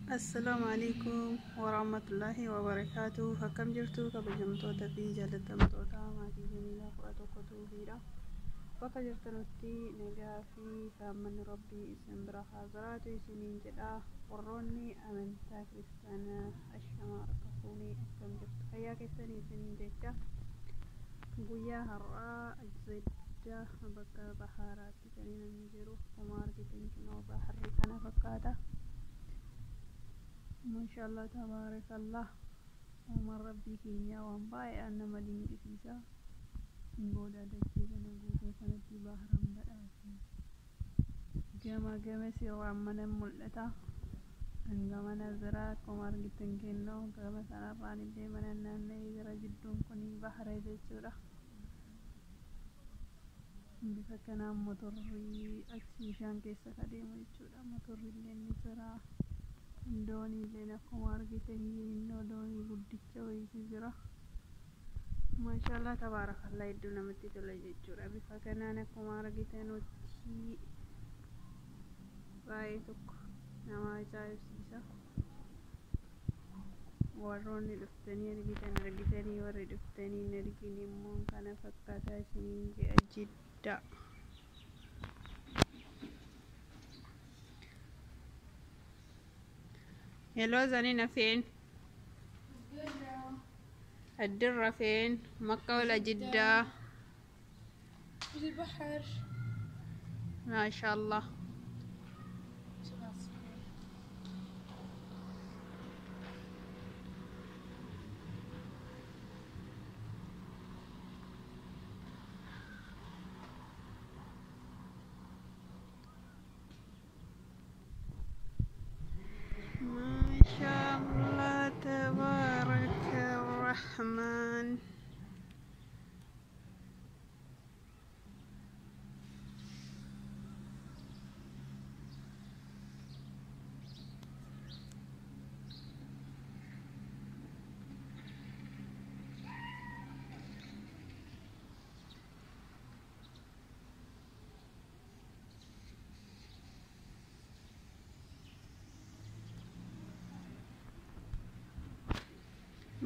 Assalaamu alaikum warahmatullaahi wabarakaatuh. Akkam jirtu kabajamtoota fi jaalatamtoota maatii Jamiilaa 11 tuubiidha. Bakka jirtanutti nagaa fi raahmanni Rabbii isin bira haa jiraatu isiniin jedha. Warroonni amantaa kiristaanaa ashamaa harka fuunee akkam jirtu fayyaa keessanii isiniin jecha. Guyyaa har'aa Jiddaa bakka Bahaaraatti kan inni jiru akkuma argitan kunoo baharri kana fakkaata. Maashaallah tabaarakallah. Uumaan rabbii keenyaa waan baay'ee nama dinqisiisa. Booda dachee kana guutuu kanatti baharan badhaase. Gama gamas waan mana mul'ata. Gamana jira akkuma argitan kennoo gama sanarraan illee mana naanna'ee jira jidduun kun bahara jechuudha. Bifa kanaan motorri achi bishaan keessa ka deemu jechuudha. Motorri illee ni jira. Doonii illee akkuma argitan innoo doonii guddicha wayiitu jira. Maashaallah tabaarakallah hedduu namatti tola jechuudha. Bifa kanaan akkuma argitanutti baay'ee tokko nama ajaa'ibsiisa. Warroonni dhuftanii argitan argitanii warri dhuftanii hin argine immoo kana fakkaata isiniin jedha Jiddaa. Hello Zanina فين؟ الدرة. الدرة فين؟ مكة ولا جدة؟ في البحر. ما شاء الله. ما شاء الله تبارك الرحمن.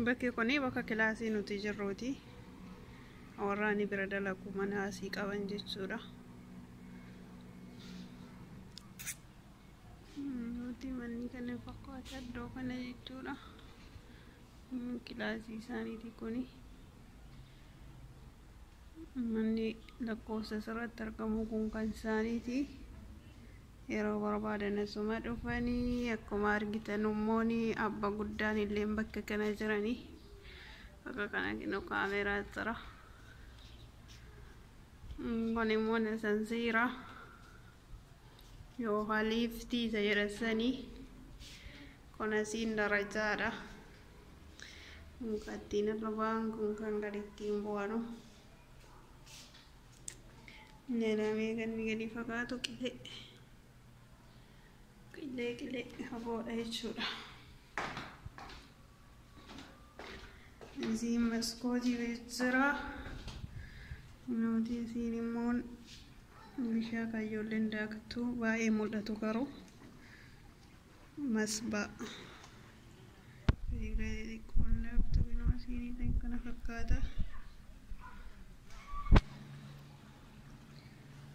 Bakki kun bakka kilaasii nuti jirruuti. Warraani bira dalagu mana asii qaban jechuudha. Nuti manni kana fakkaata iddoo kana jechuudha. Kilaasii isaaniiti kuni. Manni lakkoofsa asirratti argamu kun kan isaaniiti. Yeroo barbaadan asuma dhufanii akkuma argitan immoo abba guddaan illee bakka kana jiranii. Bakka kana kinoo kaameeraa jira. Kun immoo asansiira yookaan liiftii isa jedhasanii. Kun asiin darajaadha. Kun kan ittiin irra ba'an kun kan gadi ittiin bu'anu. Jedhamee kan gadi fagaatu qilee. Qilee qilee hafoodha jechuudha. Isiin maskootii jira. Nuti isiin immoo bishaan kan ijoolleen daaktu baay'ee mul'atu garuu masbaa. Ijoollee xixiqqoon daaktu kunoo asiin kana fakkaata.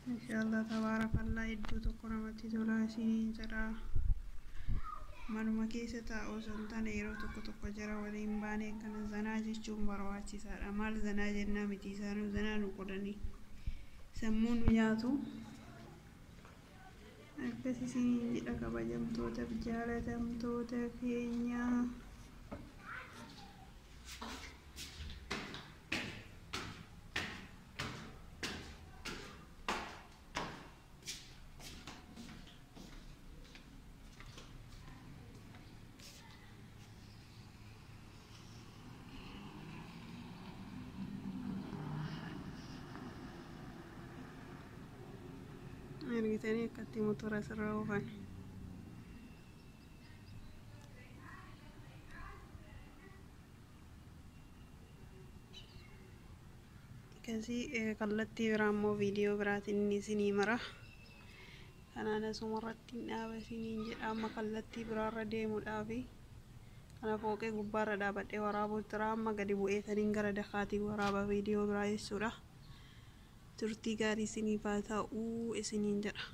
Maashaallah tabaarakallah hedduu tokko namatti tola isiniin jedha. Manuma keessa taa'u osoo hin taane yeroo tokko tokko jara waliin baanee akkana zanaa jechuun barbaachisaadha. Maal zanaa jennaa miti isaanuu zanaa nu godhanii sammuu nu nyaatu. Akkas isiniin jedha kabajamtoota fi jaalatamtoota keenya. Argitanii akkatti motora asirra oofan. Akkasii kallattii biraa immoo viidiyoo biraatiin isinii mara. Kanaan asumarratti hin dhaaba isiniin jedha. Amma kallattii biraarra deemuudhaafi kana fooqee gubbaarra dhaabadhee waraabuu jira. Amma gadi bu'eetaniin gara dakaatii waraaba viidiyoo biraa jechuudha. Turtii gaarii isiniif haa ta'uu isiniin jedha.